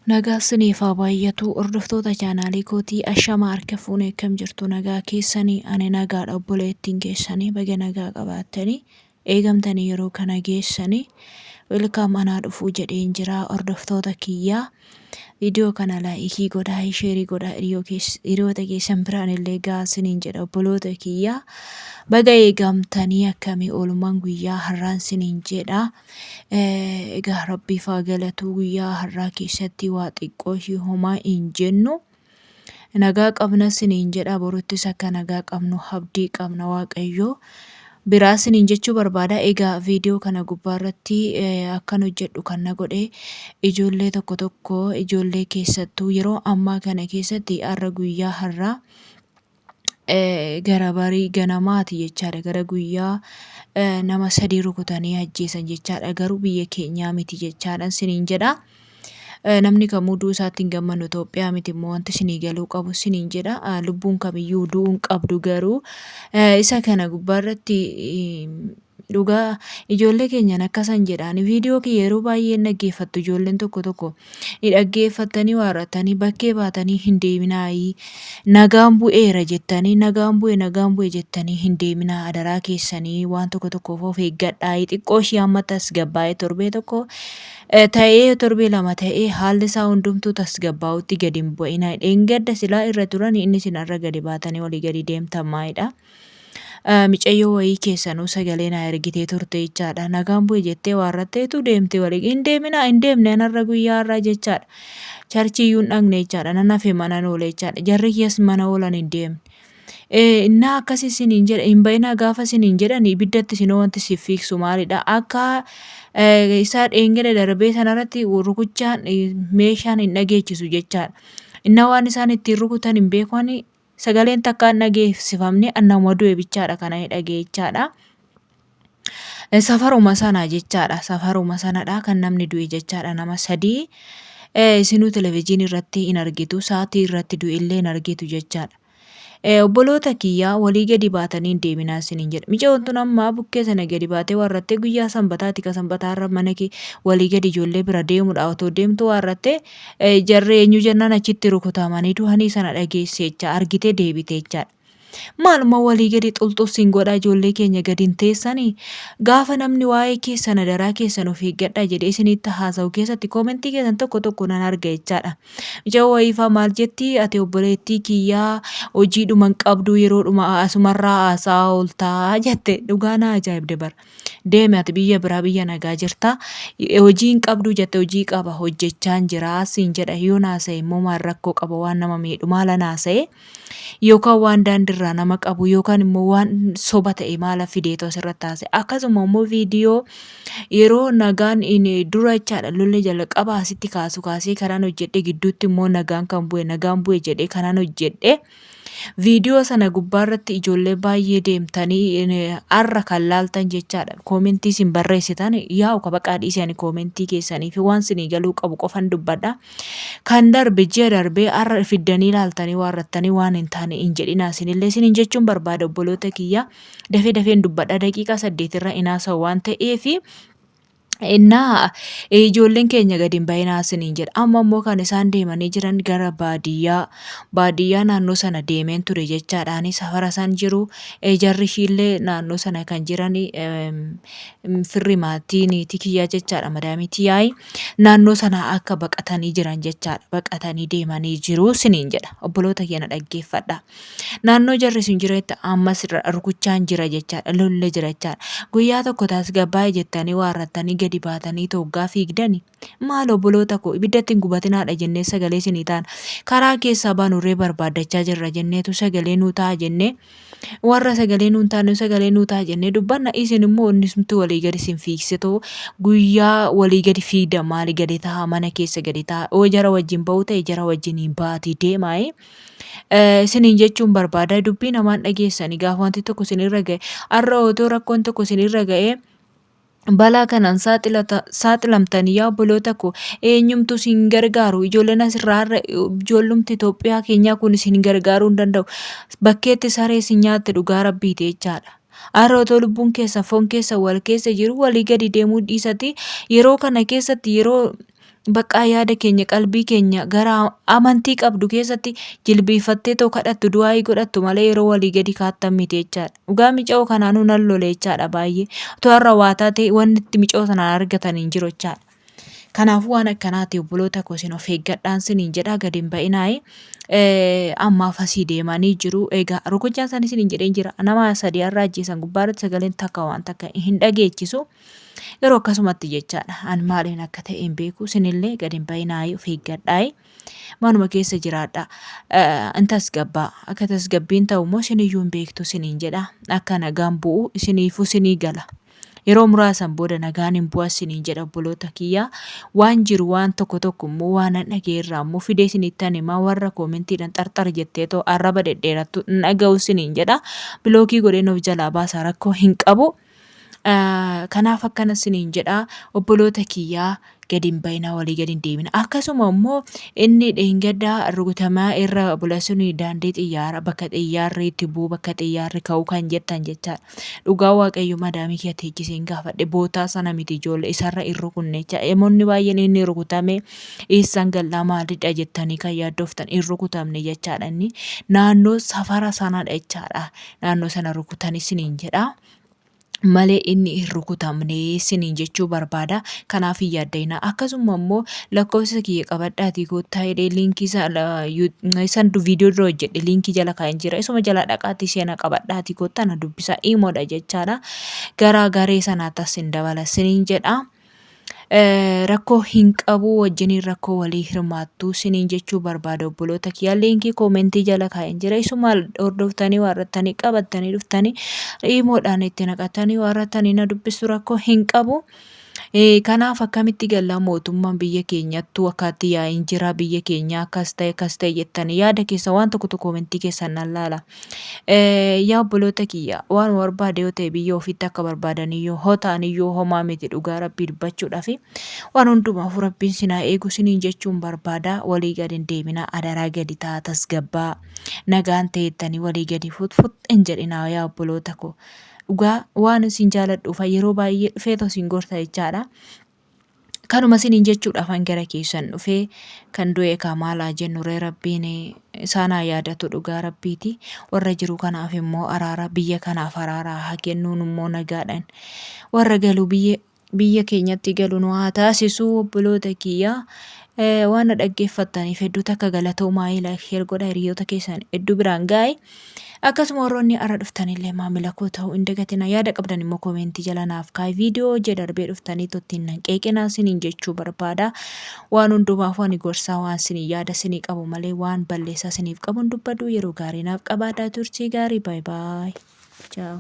Nagaa isiniif haa baay'atu hordoftoota chaanaalii kootii ashama harka fuune akkam jirtu nagaa keessanii ani nagaadha obboleettiin keessanii baga nagaa qabaattanii eegamtanii yeroo kana geessanii welkaam anaa dhufuu jedheen jira hordoftoota kiyyaa viidiyoo kana laayikii godhaa sheerii godhaa hiriyoota keessan biraan illee gahaa isiniin jedha obboloota kiyyaa baga eegamtanii akkamii oolmaan guyyaa har'aan isiniin jedha. Egaa Rabbiif haa galatu guyyaa har'aa keessatti waa xiqqoo ishii homaa hin jennu. Nagaa qabna isiniin jedha boruttis akka nagaa qabnu abdii qabna Waaqayyoo. Biraa isiniin jechuu barbaada. Egaa viidiyoo kana gubbaa irratti akkan hojjedhu kan na godhe ijoollee tokko tokko ijoollee keessattuu yeroo ammaa kana keessatti har'a guyyaa har'aa gara barii ganamaati jechaadha. Gara guyyaa nama sadii rukutanii ajjeesan jechaadha. Garuu biyya keenyaa miti jechaadha isiniin jedha. Namni kamuu du'uu isaatti hin gammannu Itoophiyaa miti immoo wanti isinii galuu qabu isiniin jedha. Lubbuun kamiyyuu du'uu hin qabdu garuu isa kana gubbaarratti Dhugaa ijoollee keenyan akkasan jedha ani viidiyoo kiyya yeroo baay'ee hin dhaggeeffattu ijoolleen tokko tokko ni dhaggeeffattanii waarrattanii bakkee baatanii hin deeminaayii nagaan bu'eera jettanii nagaan bu'e nagaan bu'e jettanii hin deeminaa adaraa keessanii waan tokko tokkoof of eeggadhaayii xiqqoo ishii amma tasgabbaa'ee torbee tokko ta'ee torbee lama ta'ee haalli isaa hundumtuu tasgabbaa'utti gadi hin bu'inaa dheengadda silaa irra turan inni isin har'a gadi baatanii olii gadi deemtan maayidha. Micayyoo wayii keessanuu sagalee naa ergitee turte jechaadha. Nagaan bu'e jettee waarratteetu deemte walii. Hin deeminaa hin deemne anarra guyyaa har'aa jechaadha. Charchii iyyuu hin dhaqne jechaadha. Nan hafe manan oole jechaadha. Jarri kiyyas mana oolan hin deemne. Innaa akkas isiniin jedha hin ba'inaa gaafa isiniin jedhan ibiddatti isinoo wanti isin fiigsu maalidha? Akka isaa dheengada darbee sanarratti rukuchaan meeshaan hin dhageechisu jechaadha. Innaa waan isaan ittiin rukutan hin beeku ani Sagaleen takkaa hin dhageessifamne nama du'e bichaadha kan ani dhaga'e jechaadha. Safaruma sana jechaadha. Safaruma sanadha kan namni du'e jechaadha nama sadii. Isinuu televezyiinii irratti hin argitu sa'aatii irratti du'e illee hin argitu jechaadha. Obboloota kiyyaa walii gadi baatanii hin deeminaa isiniin jedha. Micayoon tun amma bukkee sana gadi baatee warrattee guyyaa sanbataati ka sanbataa irra mana kee walii gadi ijoollee bira deemudha otoo deemtu warrattee Jarri eenyu jennaan achitti rukutamanii du'anii sana dhageesse jecha argitee deebite jechaadha. Maaluma walii gadi xulxul sin godhaa ijoollee keenya gadi hin teessanii gaafa namni waa'ee keessan adaraa keessan of eeggadhaa jedhee isinitti haasa'u keessatti koomentii keessan tokko tokko nan arga jechaadha. Mucaa wayiifaa maal jetti ati obboleettii kiyyaa hojiidhuma hin qabdu yeroodhuma asumarraa haasa'aa ooltaa jette dhugaa na ajaa'ibde bara. Deemi ati biyya biraa biyya nagaa jirta. Hojii hin qabduu jette hojii qaba hojjechaan jira siin jedha yoon haasa'e immoo maal rakkoo qaba waan nama miidhu maalan haasa'e yookaan waan daandirraa nama qabu yookaan immoo waan soba ta'e maala fideetu asirratti haasa'e akkasuma immoo viidiyoo yeroo nagaan in dura jechaadha lolli jalqaba asitti kaasu kaasee kanaan hojjedhe gidduutti immoo nagaan kan bu'e nagaan bu'e jedhee kanaan hojjedhe. Viidiyoo sana gubbaarratti ijoollee baay'ee deemtanii arra kan laaltan jechaadha. Koomentii isin barreessitan yaa'u ka baqaa dhiisee ani koomentii keessanii fi waan sinii galuu qabu qofan dubbadha. Kan darbe ji'a darbee arra fiddanii laaltanii waarrattanii waan hin taane hin jedhinaa isinillee isiniin jechuun barbaada obboloota kiyya. Dafee dafeen dubbadha daqiiqaa saddeetirra hin haasa'u waan ta'eefi. Innaa ijoolleen keenya gadi hin bahinaa isiniin jedha. Amma immoo kan isaan deemanii jiran gara baadiyyaa baadiyyaa naannoo sana deemeen ture jechaadha. Ani safara isaan jiru jarri ishiillee naannoo sana kan jiran firri maatii niitii kiyyaa jechaadha madaamii tiyaayi naannoo sana akka baqatanii jiran jechaadha. Baqatanii deemanii jiru isiniin jedha. Obboloota kiyya na dhaggeeffadha. Naannoo jarri sun jiretti ammas rukuchaan jira jechaadha. Lolli jira jechaadha. Guyyaa tokko tasgabbaa'e jettanii waarrattanii gadi baatanii tooggaa fiigdani. Maal obboloota koo ibiddatti hin gubatinaadha jennee sagalee isinii taana. Karaa keessaa baanurree barbaaddachaa jirra jenneetu sagalee nuu ta'a jennee warra sagalee nuun taane sagalee nuu ta'a jennee dubbanna isin immoo innisumti walii gadi isin fiigsitoo guyyaa walii gadi fiigda maali gadi ta'a mana keessa gadi ta'a yoo jara wajjin ba'uu ta'e jara wajjin hin baatii deemaa'ee. Isiniin jechuun barbaada dubbii namaan dhageessani gaafa wanti tokko isinirra ga'e har'a otoo rakkoon tokko isinirra ga'ee balaa kanaan saaxilamtanii yaa obboloota koo eenyumtu isin gargaaru ijoolleen asirraa har'a ijoollumti Itoophiyaa keenyaa kun isin gargaaruu hin danda'u bakkeetti saree isin nyaatte dhugaa rabbiiti jechaadha. Har'a otoo lubbuun keessan foon keessan wal keessa jiru walii gadi deemuu dhiisati yeroo kana keessatti yeroo Baqqaa yaada keenya qalbii keenya gara amantii qabdu keessatti jilbiifattee too kadhattu du'aayii godhattu malee yeroo walii gadi kaattan miti jechaadha. Dhugaa mica'oo kanaanuu nan lole jechaadha baay'ee. Otoo har'a waa taate wanni itti mica'oo sanaan argatan hin jiru jechaadha. Kanaafuu waan akkanaati obboloota koo isin of eeggadhaan siniin jedha gadi hin ba'inaayi. Ammaaf asii deemanii jiru. Egaa rukuchaan isaanii siniin jedheen jira. Nama sadii har'a ajjeesan gubbaa irratti sagaleen takka waan takka hin dhageechisu. Garuu akkasumatti jechaadha. An maaliin akka ta'e hin beeku. Isinillee gadi hin ba'inaayi of eeggadhaayi. Manuma keessa jiraadha. In tasgabbaa. Akka tasgabbiin ta'u immoo isiniyyuu hin beektu isiniin jedha. Akka nagaan bu'u isiniifuu isinii gala. Yeroo muraasan booda nagaan hin bu'a isiniin jedha obboloota kiyya. Waan jiru waan tokko tokko immoo waanan dhaga'e irraa immoo fidee isinittan hima. Warra koomentiidhaan xarxar jettee too arraba dhedheerattu hin dhaga'u isiniin jedha. Bilookii godheen of jalaa baasa rakkoo hin qabu. Kanaaf akkana isiniin jedha obboloota kiyyaa gadi hin bayinaa walii gadi hin deemina. Akkasuma immoo inni dheengadda rukutamaa irra bula suni daandii xiyyaara bakka xiyyaarri itti bu'u bakka xiyyaarri ka'u kan jettan jechaadha. Dhugaa Waaqayyo madaamii kiyya teechiseen gaafadhe bootaa sana miti ijoollee isarra hin rukunne jecha. Namoonni baay'een inni rukutame eessan gallaa maalidha jettanii kan yaaddoftan hin rukutamne jechaadha inni naannoo safara sanadha jechaadha. Naannoo sana rukutanii siniin jedha. Malee inni hin rukutamne siniin jechuu barbaada. Kanaaf hin yaadda'inaa. Akkasuma immoo lakkoofsa kiyya qabadhaatii koottaa jedhee liinkii isan viidiyoo dura hojjedhe liinkii jala kaa'een jira. Isuma jala dhaqaatii seena qabadhaatii koottaa na dubbisaa iimoodha jechaadha. Garaa garee sanaatti as sin dabala siniin jedha. Rakkoo hin qabu wajjiniin rakkoo walii hirmaattu siniin jechuu barbaada obboloota kiyya. Liinkii koomentii jala kaa'een jira. Isuma hordoftanii waarrattanii qabattanii dhuftanii iimoodhaan itti naqatanii waarrattanii na dubbistu rakkoo hin qabu. Kanaaf akkamitti gallaa mootummaan biyya keenyattuu akkaatti yaa'iin jira biyya keenya akkas ta'e akkas ta'e jettanii yaada keessa waan tokko tokko koomentii keessan nan laala. Yaa obboloota kiyya waan barbaade yoo ta'e biyya ofiitti akka barbaadaniyyuu hoo ta'aniyyuu homaa miti dhugaa rabbii dubbachuudhaaf waan hundumaafuu rabbiin sin haa eegu siniin jechuun barbaada walii gadi hin deeminaa adaraa gadi ta'a tasgabbaa nagaan ta'ettanii walii gadi futfut hin jedhinaa yaa obboloota koo dhugaa waan isin jaaladhuuf yeroo baay'ee dhufeetoo isin gorsa jechaadha. Kanuma isiniin jechuudhaafan gara keessan dhufee kan du'e kaa maal haa jennu ree rabbiin isaan haa yaadatu dhugaa rabbiiti warra jiru kanaaf immoo araara biyya kanaaf araara haa kennuun immoo nagaadhaan warra galu biyya biyya keenyatti galu nu haa taasisu obboloota kiyya waan na dhaggeeffattaniif hedduu takka galatoomaa like share godha hiriyoota keessan hedduu biraan gaa'e. Akkasuma warroonni har'a dhuftanillee maamila koo ta'uu hin dagatina. Yaada qabdan immoo koomeentii jala naaf kaa'i. Viidiyoo hojii darbee dhuftanii tottiin nan qeeqinaa siniin jechuu barbaada. Waan hundumaafuu ani gorsaa waan sinii yaada sinii qabu malee waan balleessaa siniif qabu hin dubbadhu. Yeroo gaarii naaf qabaadhaa turtii gaarii. Baay baay. Ciao.